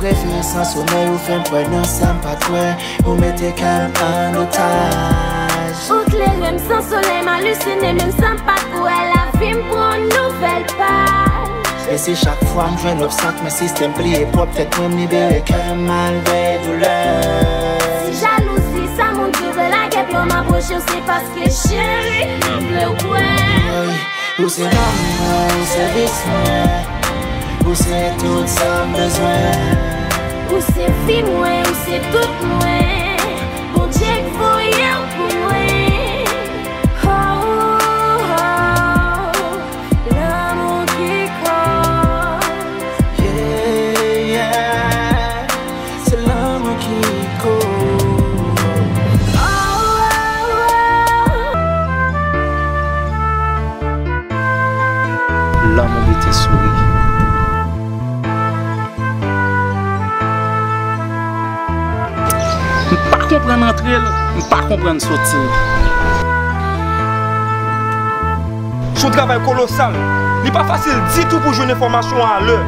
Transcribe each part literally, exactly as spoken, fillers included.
Reflèks nan somèy ou fè m kwè nan sa m pa t kwè. Ou mete kè m an otaj. Ou klere m san solèy, m alisine menm san m pa t kwè. Lavi m pran nouvèl paj. E si chak fwa m jwenn obstak, men sistèm pliye pwòp tèt mwen, m libere kè m malgre doulè. Si jalouzi sa moun di w vle lage pye w, m apwoche w, se paske cheri, m vle w kwè. Ou se lanmou mwen, ou se vis mwen. Ou se tout sa m bezwen. Ou se vi mwen, ou se tout mwen. Bondye k voye w pou mwen. Oh, oh, lanmou ki koz. Yeah, yeah. Se lanmou ki koz. Lanmou mete souri. M pa konprann antre l, m pa konprann soti l. Se yon travay kolosal. Li pa fasil ditou pou jwenn enfòmasyon an alè.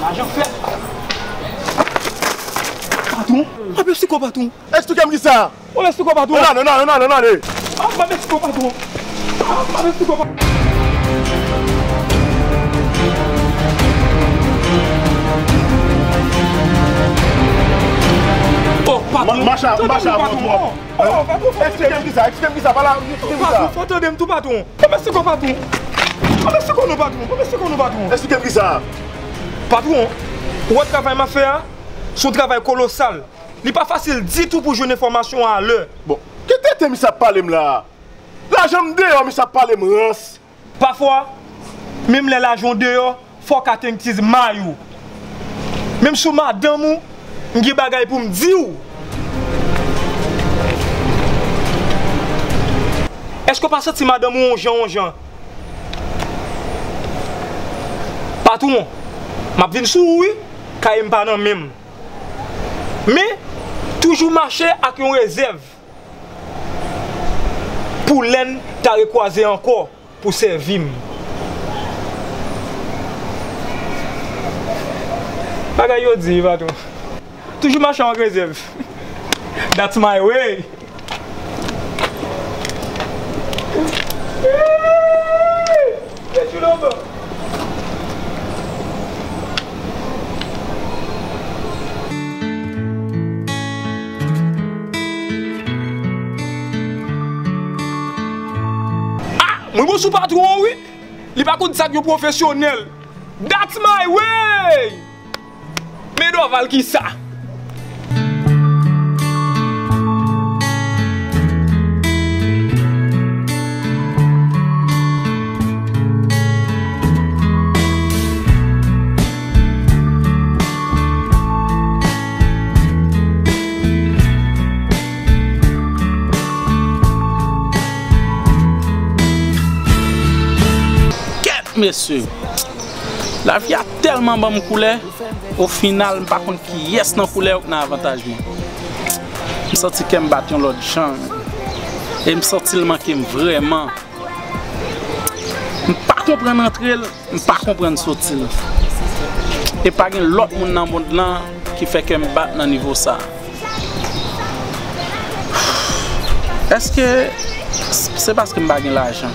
Lajan fèt. Patwon, pa pèsi kò patwon. Eksplike m kisa. Ou mèsi kò patwon. Ann ale, ann ale, ann ale, ann ale. Ah, pa pèsi kò patwon. Ah, pa pèsi kò patwon. Oh, patwon. Macha, macha, patwon. Oh, patwon, fò tande m. Eksplike m kisa, eksplike m kisa, pale, eksplike m kisa. Patwon, fò tande m tou, patwon. Fò mèsi kò, patwon. Fò mèsi kò nou, patwon. Fò mèsi kò nou, patwon. Eksplike m kisa. Patwon, ou wè travay m ap fè a? Se yon travay kolosal. Li pa fasil ditou pou jwenn enfòmasyon an alè. Bon, ki tenten misye ap pale m la? Lajan m deyò, misye ap pale m rans. Pafwa, menm lè lajan w deyò, fò w ka tann ti may ou. Menm si w madanm ou, m gen bagay pou m di w. Èske w pa santi madanm ou on jan, on jan? Patwon, m ap vin sou ou wi, kaye m pa nan men m. Men, toujou mache ak yon rezèv. Pou lè n ta rekwaze ankò pou sèvi m. Bagay yo di, patwon. Toujou mache an rezèv. That's my way. Ah, mwen bon sou patwon an wi. Li pa konn sa k yon pwofesyonèl. That's my way! Men Dorval kisa? Kèt, mesye! Lavi a tèlman ban m koulè, ofinal, m pa konn kiyès nan koulè yo k nan avantaj mwen. M santi kè m bat yon lòt jan, e m santi l manke m vrèman. M pa konprann antre l, m pa konprann soti l. E pa gen lòt moun nan mond lan ki fè kè m bat nan nivo sa a. Èske se paske m pa gen lajan?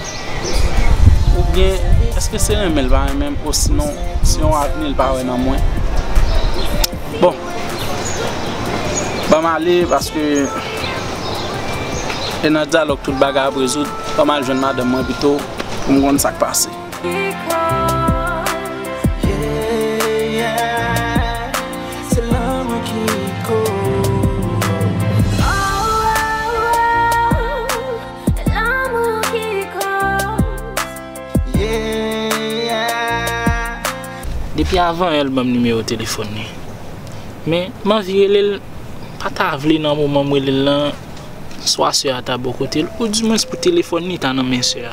Oubyen èske se renmen l pa renmen m, osinon se yon avni l pa wè nan mwen? Bon, ban m ale paske e nan dyalòg tout bagay ap rezoud. Ban m al jwenn madanm mwen pito pou m konn sa k pase. Se lanmou ki koz. Oh, oh, oh. Lanmou ki koz. Yeah, yeah. Depi avan yè l ban m nimewo telefòn li. Men, m anvi rele l, m pa ta vle nan moman m rele l lan, swa sè a ta bò kote l, oudimwens pou telefòn li ta nan men sè a.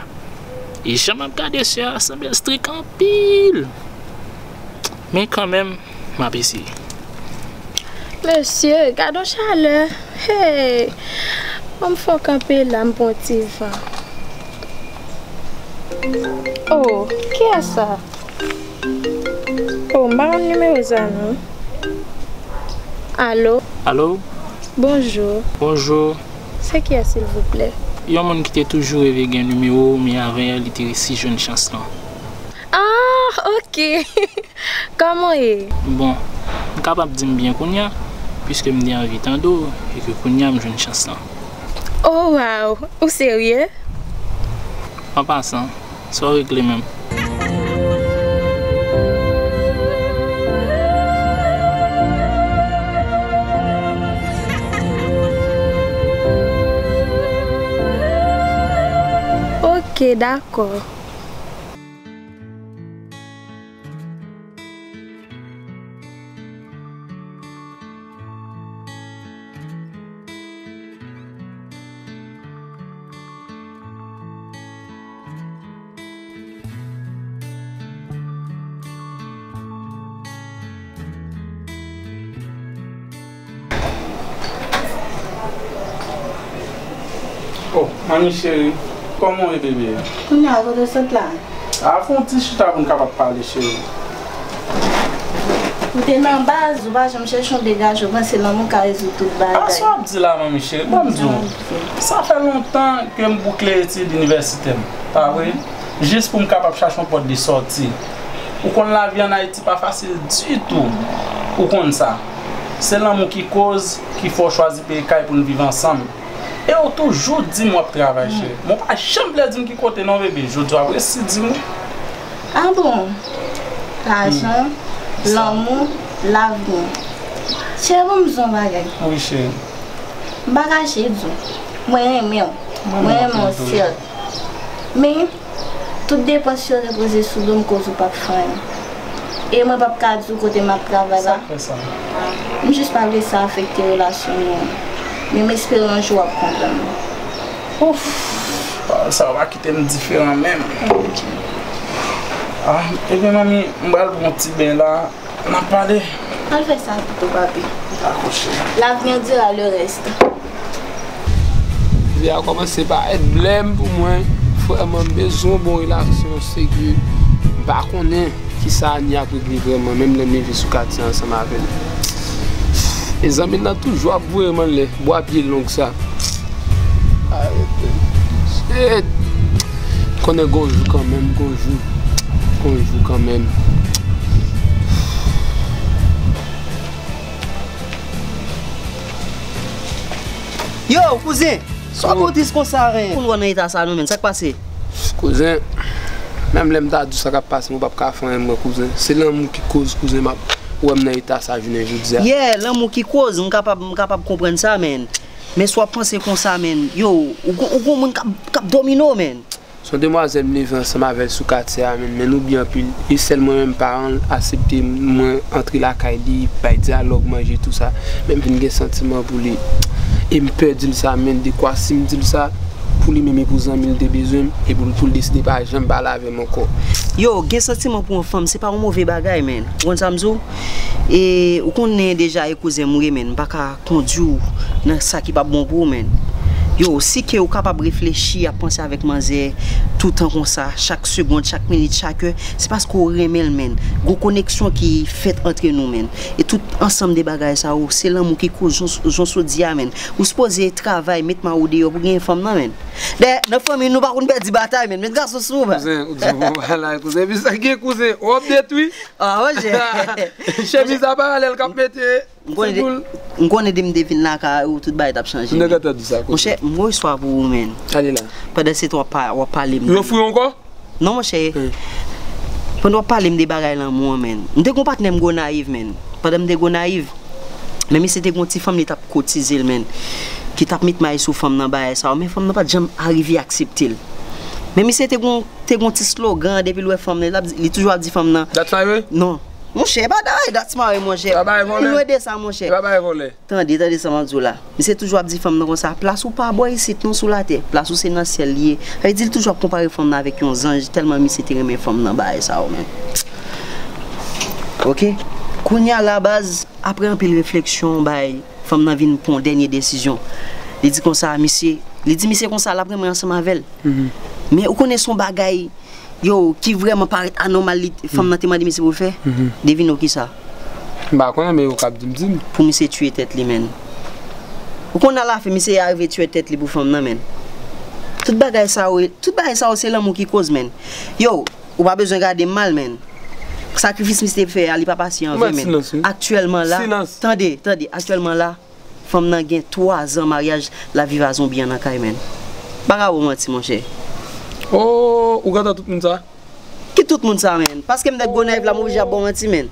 E jan m ap gade sè a, sanble l strik anpil. Men kanmenm, m ap eseye. Mesye, gad yon chalè. Hey! Ban m fè yon kanpe la, m pran ti van. Oh, kiyès sa? Oh, m pa konn nimewo sa non. Alo? Alo? Bonjou. Bonjou. Se kiyès, silvouplè? Yon moun ki te toujou reve gen nimewo w, men avè a, li te resi jwenn chans lan. Ah, ok. Kòman w ye? Bon, m kapab di m byen kounye a, piske m te anvi tande w, e ke kounye a m jwenn chans lan. Oh, wow! Ou serye? An pasan, sa w regle menm? Ok, dakò. Oh, manmi cheri, kòman w ye, bebe? Kounye a, kote w sot la? A, fè yon ti chita pou n kapab pale, cheri. Ou te nan baz, ou pa janm chèche yon degaje, ou panse lanmou ka rezoud tout bagay. A, sa w ap di la, manmi cheri, ban m di w. Sa fè lontan ke m boukle etid inivèsitè m, pa vre? Jis pou m kapab chache yon pòt de sòti. Ou konn lavi ann Ayiti pa fasil ditou. Ou konn sa. Se lanmou ki koz ki fè w chwazi peye kay pou n viv ansanm. E w toujou di m w ap travay, cheri. Men w pa janm vle di m ki kote non, bebe. Jodi a w ap resi di m wi. Ah bon? Lajan, lanmou, lavni. Cheri, ban m di w yon bagay. Wi, cheri. M pa kache di w. Mwen renmen w. Mwen renmen w, sèt. Men, tout depans yo repoze sou do m koz ou p ap fè anyen. E mwen p ap ka di w kote m ap travay la. Sa k fè sa? M jis pa vle sa afekte relasyon nou an. Men m espere yon jou w ap konprann mwen. Ouf! Pawòl sa yo pa kite m diferan menm. Ah, ebyen, manmi, m pral pran yon ti ben la. N ap pale. Al fè sa pito, papi. Dakò, cheri. L'avenir dira le reste. Li a kòmanse parèt blèm pou mwen. Frè mwen, m bezwen yon bon relasyon serye. M pa konnen kisa Ani ap regle vrèman, menm lè m leve sou katye ansanm avè l. E zanmi l nan toujou ap voye m anlè bwa pye long sa. Shit. Konnen gon jou kanmenm, gon jou. Gon jou kanmenm. Yo, kouzen! Sa w tris konsa, men? Pou n wè nan eta sa nou menm, sa k pase? Kouzen, menm lè m ta di w sa k ap pase m, ou p ap ka fè anyen mwen, kouzen. Se lanmou ki koz, kouzen, m ap wè m nan eta sa jounen jodi a. Yeah, lanmou ki koz, m kapab, m kapab konprann sa, men. Men si w ap panse konsa, men, yo, ou gon, ou gon moun k ap, k ap domine w, men. Se yon demwazèl m leve ansanm avè l sou katye a, men, men nou byen anpil. E sèl mwen menm paran l aksepte mwen antre lakay li, bay dyalòg, manje, tou sa. Men m vin gen santiman pou li. E m pè di l sa, men dekwa si m di l sa, pou li menm e pou zanmi l te bezwen m, e pou l, pou l deside pa janm pale avè m ankò. Yo, gen santiman pou yon fanm, se pa yon move bagay, men. Ou konn sa m di w? E ou konnen deja e kouzen m ou ye, men. M pa ka kondui w nan sa ki p ap bon pou ou, men. Yo, si ke ou kapab reflechi, ap panse avèk manzè toutan konsa, chak segonn, chak minit, chak è, se paske ou renmen l, men. Gon koneksyon ki fèt antre nou, men. E tout ansanm de bagay sa yo, se lanmou ki koz jan, jan w sot di a, men. Ou sipoze travay, met mari w deyò pou genyen fanm nan, men. Dayè, nan fanmi nou pa konn pèdi batay, men. Met gason sou ou, ba. Kouzen, ou di bon bagay, kouzen. Epi sa gen kouzen, w ap detwi. Ah, monchè. Chemiz a paralèl k ap mete. M konnen de, m konnen de m te vin lakay ou, tout bagay t ap chanje. M te gentan di sa, kote. Monchè, m gen yon istwa pou ou, men. Ale la. Pandan se tan w ap pa-, w ap pale m. Yo fou ankò? Non, monchè. Pandan w ap pale m de bagay lanmou an, men. M te gon patnè m Gonayiv, men. Pandan m te Gonayiv, men misye te gon ti fanm li t ap kotize l, men. Ki t ap met may sou fanm nan bagay sa yo. Men fanm nan pa t janm arive aksepte l. Men misye te gon, te gon ti slogan, depi l wè fanm nan, l ap di, li toujou ap di fanm nan. That's my way? Non. Monchè, pa da-, that's my way, monchè. Pa bay vòlè. Lwen de sa, monchè. Pa bay vòlè. Tande, tande sa m ap di w la. Misye toujou ap di fanm nan konsa, plas ou pa bò isit non sou latè. Plas ou se nan syèl li ye. Sa vle di l toujou ap konpare fanm nan avèk yon zanj, tèlman misye te renmen fanm nan, bagay sa yo, men. Ok? Kounye a la, baz, apre anpil refleksyon, bay, fanm nan vin pran yon dènye desizyon. Li di konsa, misye, li di misye konsa, l ap renmen ansanm avè l. Men ou konnen se yon bagay, yo, ki vrèman parèt anòmal, li, fanm nan te mande misye pou l fè. Devine w kisa. M pa konnen, men yo k ap di m, di m. Pou misye tiye tèt li, menn. Ou konn alafen misye arive tiye tèt li pou fanm nan, menn. Tout bagay sa yo, tout bagay sa yo, se lanmou ki koz, menn. Yo, ou pa bezwen gade m mal, menn. Sakrifis misye te fè a, li pa pase an ven, menn. Aktyèlman la, tande, tande, aktyèlman la, fanm nan gen twa zan maryaj, l ap viv a zonbi an nan kay, menn. Pa ka ba w manti, monchè. Oh, ou gentan tout moun sa? Ki tout moun sa, menn? Paske m nèg Gonayiv la, m oblije ap ba w manti, menn.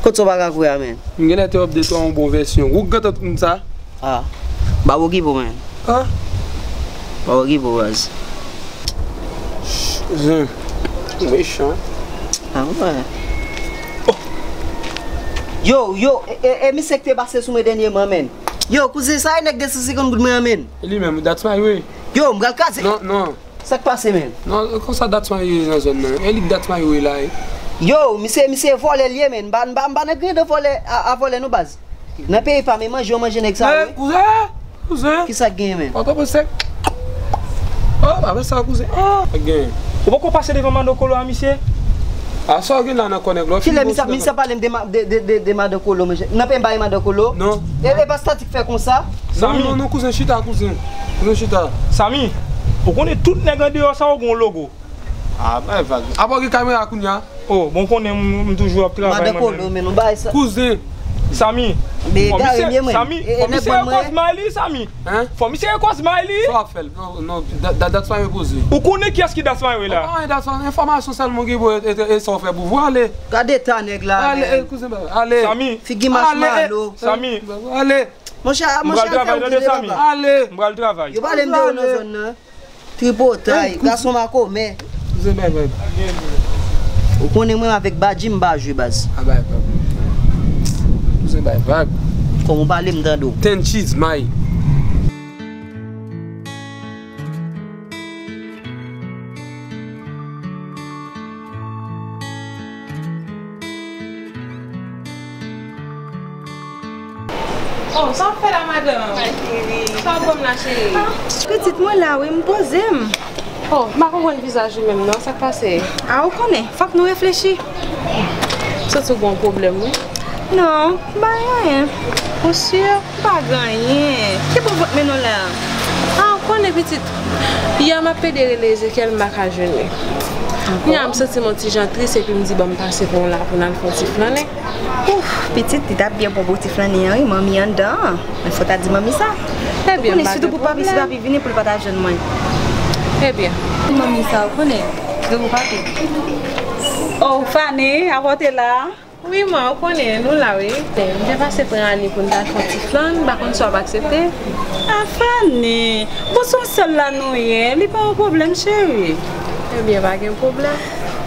Kot sa w pa ka kwè a, menn? M genlè te update yon bon vèsyon. Ou gentan tout moun sa? Ah. Ba w okipe w, menn. Ah. Ba w okipe w, baz. Zen. Mechan. Ah, wè. Oh. Yo, yo, e, e, e misye ki te pase sou mwen dènyèman, menn. Yo, kouzen, sa e nèg de san senkant goud mwen an, menn. E li menm, that's my way. Yo, m pral kraze. Non, non. Sa k pase, menn? Non, konsa that's my way nan zòn nan. E li that's my way la, e. Yo, misye, misye vòlè l ye, menn. M pa, m pa, m pa nan griyen de vòlè a, a vòlè non, baz. Nan peyi pa m, e manje yo manje nèg sa yo, wi. Kouzen, kouzen. Kisa k genyen, menn? Pòtoprens sèk. Oh, pa fè sa, kouzen. Oh, pa genyen. Ou poko pase devan Madokolo a, misye? A sa w gen la nan kò nèg la? Kilè misye, misye pale m de, de, de, de, de Madokolo, monchè? Nan peyi m pa gen Madokolo? Non. E, e pa statik fè konsa? Non, non, non, kouzen, chita, kouzen. Kouzen, chita. Sami, ou konnen tout nèg andeyò sa yo gen yon logo. Ah, bay vag. Apa w gen kamera kounye a? Oh, bon, konnen m, m toujou ap travay, mwen menm. Kouzen. Sami. Fò misye, Sami, fò misye rekòz may li, Sami. Hein? Fò misye rekòz may li. Sa w ap fè l? Non, non, da, da, dat sa repoze. Ou konnen kiyès ki dat may la? Ou pa gen dat sa, enfòmasyon sèlman w gen pou e, e, e sa w fè pou vou, ale. Gade eta nèg la, ale, men. Kouzen, ale. Sami. Figi machmalo. Sami. Ale. Monchè, monchè, al fè wout li, papa. Ale. M pral travay. Yo pale m de ou nan zòn nan. Tripotay, gason makomè. Kouzen bay vag. Ou konnen mwen avèk Badji m pa jwe baz. A bay vag. Kouzen bay vag. Kòman w pale m tande w? Ten cheese, may. Oh, sa w ap fè la, madanm? Sa w ap ban m la, cheri? Ah, pitit mwen la, wi, m poze m. Oh, m pa konprann vizaj ou menm, non. Sa k pase? Ah, ou konnen, fòk nou reflechi. M santi w gen yon pwoblèm, wi. Non, m pa gen anyen. Ou si? M pa gen anyen. Ki bon vant mennen w la? Ah, ou konnen, pitit. Yè m ap pede rele Ezekyèl, m pa ka jwenn li. Kounye a m santi m yon ti jan tris epi m di ban m pase pran w la pou n al fè yon ti flannen. Ouf, pitit, li t ap byen pou w ti flannen an, wi, manmi anndan an. Men fò w ta di manmi sa. Ebyen, m pa gen pwoblèm. Ou konnen, sitou pou papi, si papi vini pou l pa ta jwenn mwen. Ebyen. Manmi sa, ou konnen, se pou papi. Oh, Fani, apa w te la? Wi, ma, ou konnen, nou la, wi. M te pase pran Ani pou n ta fè yon ti flann, m pa konn si w ap aksepte. Ah, Fani, bon, se yon sèl la nou ye, li pa yon pwoblèm, cheri. Ebyen, pa gen pwoblèm.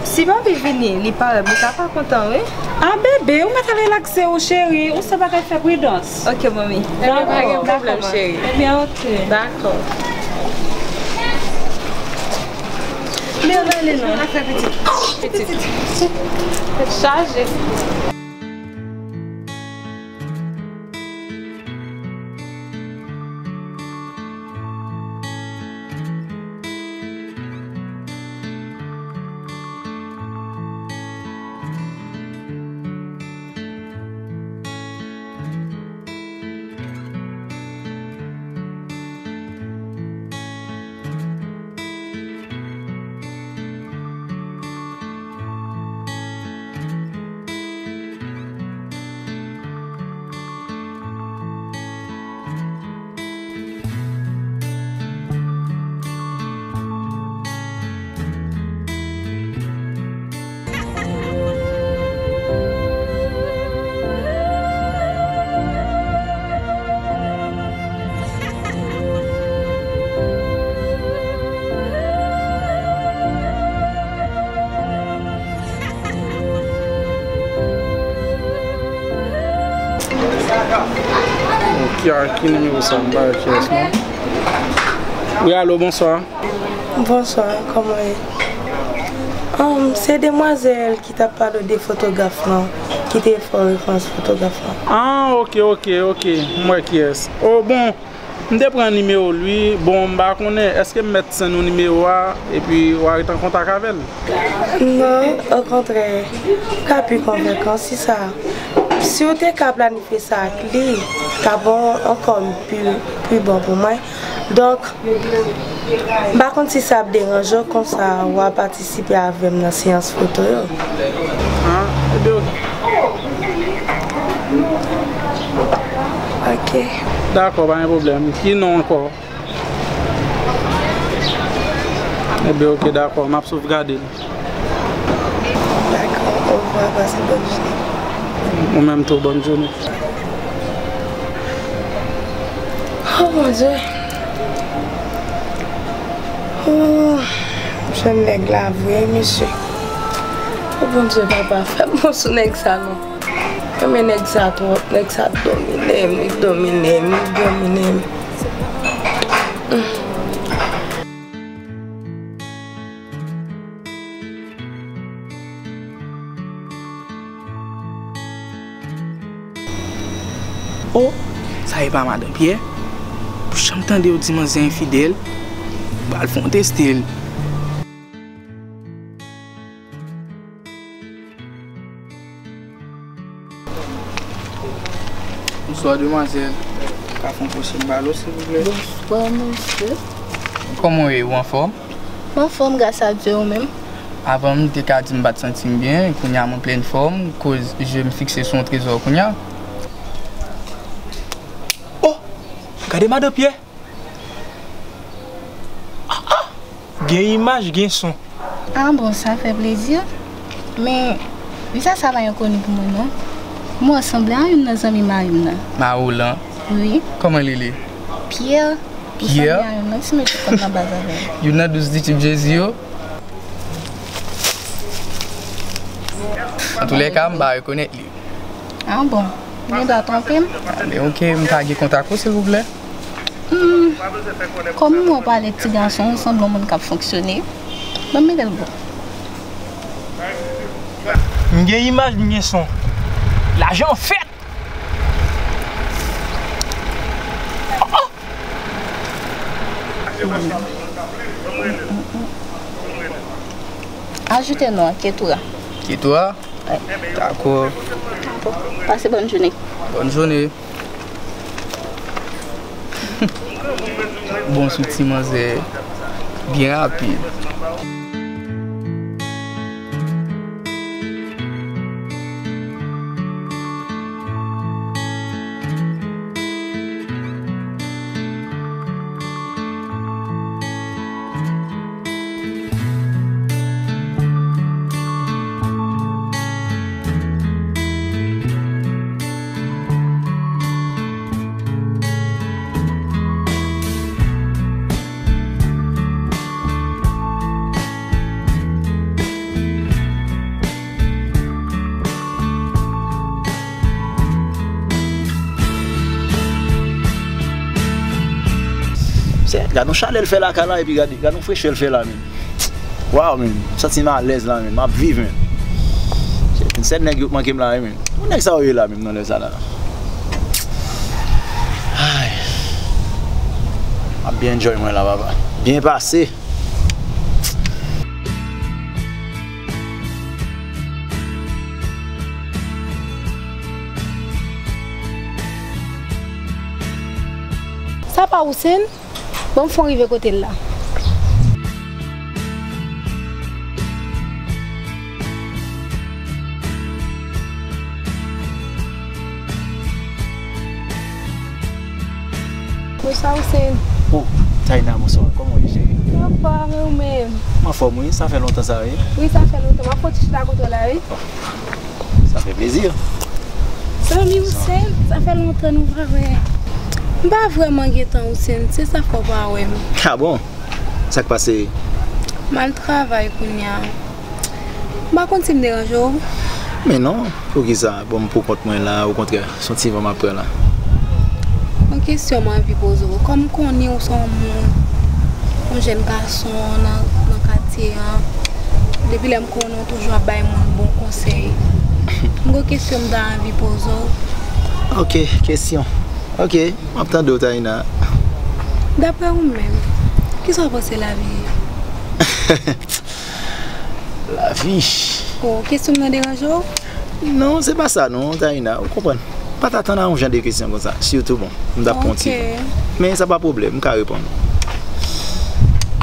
Si papi vini, li pa wè m, li ka pa kontan, wi. Ah, bebe, ou mèt al relakse w, cheri, ou se bagay fè pridans. Ok, manmi. Ebyen, pa gen pwoblèm, cheri. Ebyen, ok. Dakò. Men ann ale non. Pitit. Tèt chaje. Ki a, ki nimewo sa? M pa wè kiyès non. Wi, alo, bonswa. Bonswa, kòman w ye? Um, se demwazèl ki t ap pale w de fotograf lan. ki te fè w referans fotograf la. Ah, ok, ok, ok. M wè kiyès. Oh, bon, m te pran nimewo l, wi. Bon, m pa konnen. Èske m mèt send ou nimewo a, epi w a ret an kontak avè l? Non, okontrè, m ka pi konvenkan si sa. Si w te ka planifye sa ak li, ta bon ankò pi, pi bon pou mwen. Donk, m pa konn si sa ap deranje w, konsa w a patisipe avè m nan seyans foto yo. Ah, ebyen, ok. Ok. Dakò, pa gen pwoblèm. Ki non ankò? Ebyen, ok, dakò, m ap sovgade l. Dakò, ovwa, pase bòn jounen. Ou menm tou, bòn jounen. Oh, Bondye. Oh, jwenn nèg la vre, mesye. Oh, Bondye, papa, fè m bon sou nèg sa, non. Mwen renmen nèg sa twòp, nèg sa domine m, li domine m, li domine m. Oh, sa e pa madan Pyè? Pou janm tande yo di manzè enfidèl, pral fè yon teste l. Bonswa, demwazèl. Ka fè yon pwochen balo, silvouplè? Bonswa, mesye. Kòman w ye? Ou anfòm? M anfòm, gras a Dye, ou menm? Avan, m te ka di m pa t santi m byen, kounye a m an plèn fòm, koz je m fikse sou yon trezò kounye a. Oh! Gade madan Pyè! Ah, ah! Gen imaj, gen son. Ah bon, sa fè plezi. Men, vizaj sa pa enkoni pou mwen, non. M wè w sanble a youn nan zanmi mari m nan. Mari w lan? Wi. Kòman li rele? Pyè. Ou Pyè? Sanble a youn nan. Si mete kòd nan baz avè l. Youn nan douz disip Jezi yo? Antoulèka, m pa rekonèt li. Ah bon? M gen dwa twonpe m? Men ok, m ka gen kontak ou, silvouplè? Hmm, kòm m wè w pale ak ti gason, ou sanble yon moun k ap fonksyone. Ban m mete l bò. M gen imaj, m gen son. Lajan fèt! Oh, oh! Ajoute non an, Ketura. Ketura? Wi. Dakò. Bon, pase bòn jounen. Bòn jounen. Bon sou ti manzè byen rapid. Sè, gad yon chalè l fè lakay la, epi gade, gad yon frechè l fè la menm. Waw, menm, m santi m alèz la menm, m ap viv menm. Sè, sèl nèg yo k manke m la wi menm. Yon nèg sa yo ye la menm nan lè sa la. Ay. M ap byen enjoy mwen la, papa. Byen pase. Sa pa Wousen? Bon, m fon rive kote l la. Bonswa, Wousen. Oh, Taina, bonswa. Kòman w ye, cheri? Anfòm, e ou menm? M anfòm, wi. Sa fè lontan sa, wi. Wi, sa fè lontan. M ap fon ti chita kote w la, wi. Sa fè plezi. Zanmi Wousen, sa fè lontan nou pa wè. M pa vrèman gen tan, Wousen, se sa fè w pa wè m. Ah bon? Sa k pase? M al travay kounye a. M pa konn si m deranje w. Men non, poukisa? Bon, m poukont mwen la, okontrè, se yon ti van m ap pran la. Yon kesyon m anvi poze w. Kòm m konnen w se yon moun, yon jèn gason nan, nan katye an, depi lè m konnen w toujou ap bay moun bon konsèy. M gon kesyon m ta anvi poze w. Ok, kesyon. Ok, m ap tande w, Taïna. Daprè ou menm, kisa w panse lavi ye? Lavi. Oh, kesyon m nan deranje w? Non, se pa sa non, Taïna, ou konprann. M pa t atann a yon jan de kesyon konsa, sitou bon, m t ap pran yon ti. Ok. Men sa pa pwoblèm, m ka reponn.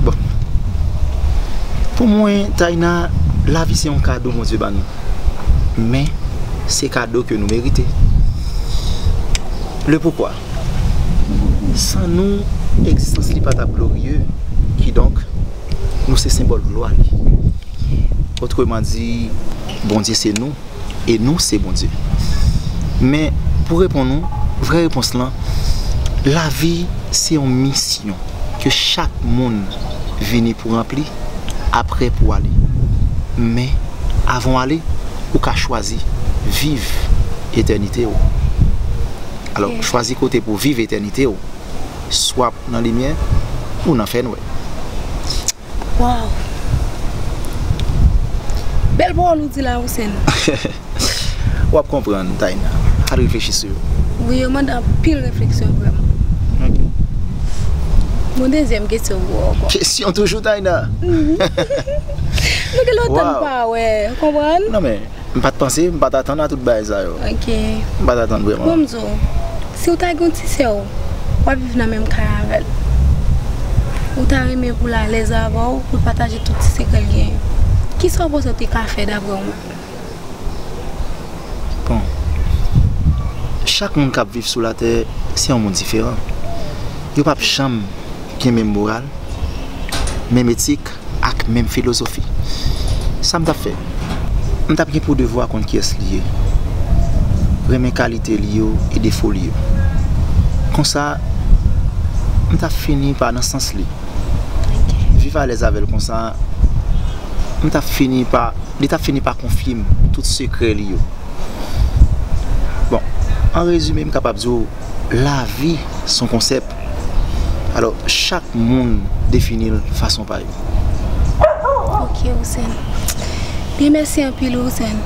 Bon. Pou mwen, Taïna, lavi se yon kado Bondye ba nou. Men, se kado ke nou merite. Le poukwa? San nou, egzistans li pa t ap gloriye. Kidonk, nou se senbòl glwa li. Otreman di, Bondye se nou, e nou se Bondye. Men, pou reponn ou, vrè repons lan, lavi se yon misyon ke chak moun vini pou ranpli, aprè pou ale. Men, avan w ale, ou ka chwazi viv etènite w. Alò, chwazi kote pou viv etènite w. Swa nan limyè ou nan fènwè. Wow! Bèl pawòl ou di la, Housen. W ap konprann, Taïna. Al reflechi sou yo. Wi, yo mande anpil refleksyon, vrèman. Ok. Bon, dezyèm kesyon pou ou ankò. Kesyon toujou, Taïna. Mhm. Nou gen lontan n pa wè, ou konprann? Non, men, m pa t panse, m pa t atann a tout bagay sa yo. Ok. M pa t atann vrèman. Bon, m di w, si w ta gen yon ti sè w, w ap viv nan menm kay avè l. Ou ta renmen pou l alèz avè w, pou l pataje tout ti sekrè l genyen. Kisa w panse w te ka fè daprè w menm? Bon. Chak moun k ap viv sou latè, se yon moun diferan. Yo p ap janm gen menm moral, menm etik, ak menm filozofi. Sa m t ap fè? M t ap gen pou devwa konn kiyès li ye, renmen kalite li yo e defo li yo. Konsa, m t ap fini pa nan sans li. Viv alèz avè l konsa, m t ap fini pa, li t ap fini pa konfye m tout sekrè li yo. Bon, an rezime, m kapab di w, lavi se yon konsèp. Alò, chak moun defini l fason pa yo. Ok, Housen. Byen, mèsi anpil, Housen.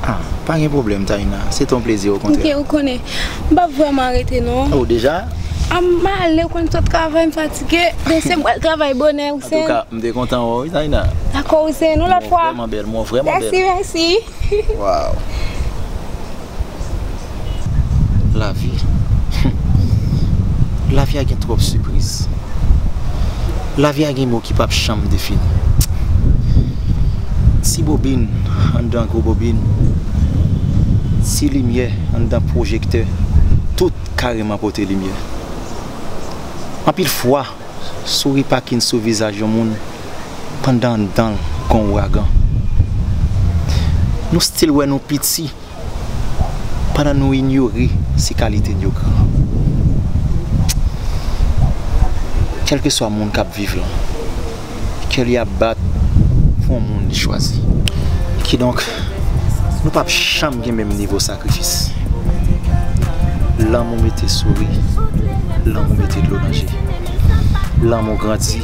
Ah, pa gen pwoblèm, Taïna. Se te yon plezi, okontrè. Ok, ou konnen. M p ap vrèman rete, non. Oh, deja? Ah, m ale, ou konn sot travay, m fatige. Demen se m pral travay bonè, Housen. Antouka, m te kontan wè w, wi, Taïna. Dakò, Housen, yon lòt fwa. Mo vrèman bèl, mo vrèman bèl. Mèsi, mèsi. Wow. Lavi. Lavi a gen twòp sipriz. Lavi a gen mo ki p ap janm defini. Ti bobin anndan gwo bobin, ti limyè anndan pwojektè, tout kareman pote limyè. Anpil fwa, souri pa kin sou vizaj yon moun pandan anndan l gon ouragan. Nou still wè nou piti pandan nou inyore si kalite n yo gran. Kèlkeswa moun k ap viv lan, kè li ap bat pou yon moun li chwazi. Kidonk, nou p ap janm gen menm nivo sakrifis. Lanmou mete souri, lanmou mete dlo nan je. Lanmou grandi,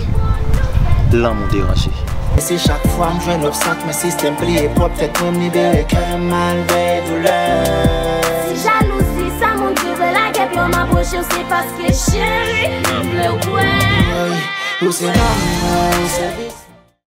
lanmou deranje. E si chak fwa m jwenn obstak, men sistèm pliye pwòp tèt mwen, m libere kè m, malgre doulè. Si jalouzi sa moun ki vle lagè, pye w m apwoche w, se paske cheri, m vle w kwè. Ou se lanmou, ou se vis.